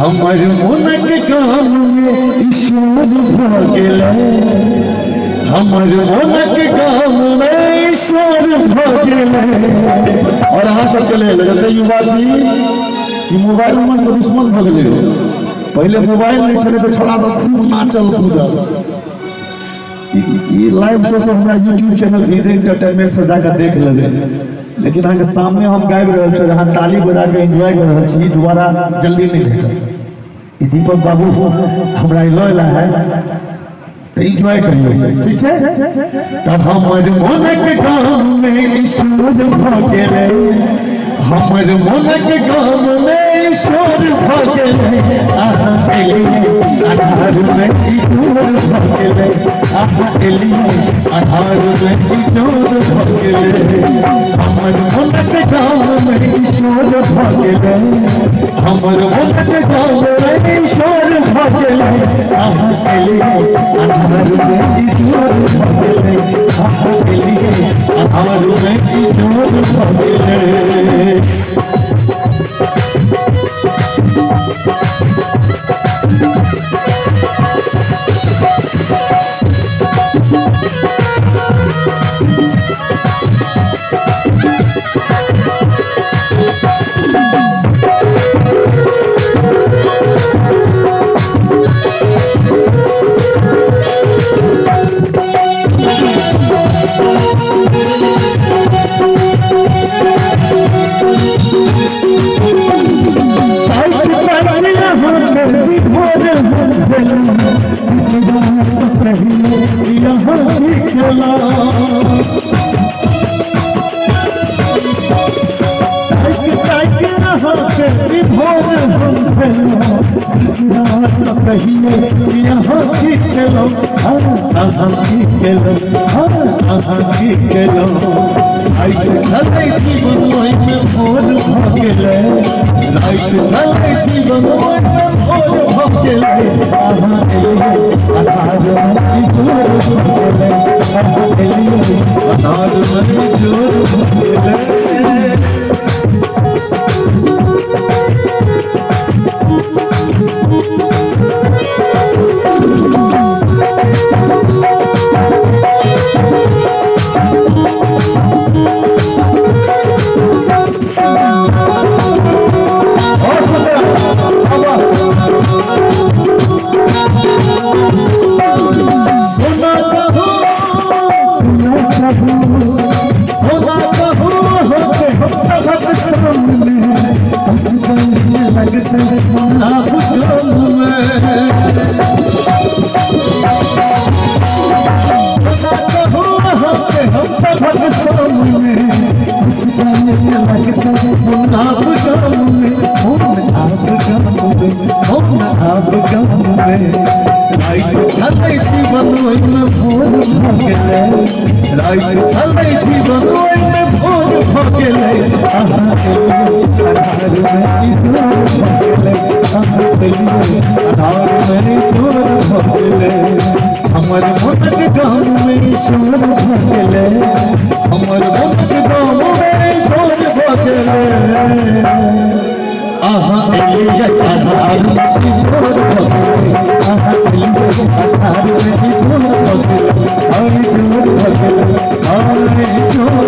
हमर मोनक गाम में ईश्वर भऽ गेलै, हमर मोनक गाम में ईश्वर भऽ गेलै। और अहाँ सबके लेल जते युवा छी, ई मोबाइल हमर सबके दुश्मन भऽ गेलै। पहिले मोबाइल नहि छलै तऽ छोड़ा सब खूब नाचल कूदल। ई लाइव शो सब हमरा यूट्यूब चैनल विजय एंटरटेनमेंट से जाकर देख लेबै, लेकिन अहाँके सामने हम गाबि रहल छी, अहाँ ताली बजा के एंजॉय कर रहल छी, दोबारा जल्दी नहि भेटत। ई दीपक बाबू हमरा लऽ एला है तऽ एंजॉय करियौ, ठीक छै? तऽ हमर मोनक गाम में ईश्वर भऽ गेलै, हमर मोनक गाम में ईश्वर भऽ गेलै। अहाँ एलियै अन्हार में इजोर भऽ गेलै, अहाँ एलियै अन्हार में इजोर भऽ गेलै। हमर मोनक गाम में ईश्वर भऽ गेलै, हमर मोनक गाम में ईश्वर भऽ गेलै। अहाँ एलियै अन्हार में इजोर भऽ गेलै, अहाँ एलियै अन्हार में इजोर भऽ गेलै। हमर मोनक गाम में शोर भऽ गेलै, हमर मोनक गाम में शोर भऽ गेलै। अहाँ एलियै अन्हार में इजोर भऽ गेलै, अहाँ एलियै अन्हार में इजोर भऽ गेलै, और इजोर भऽ गेलै, और इजोर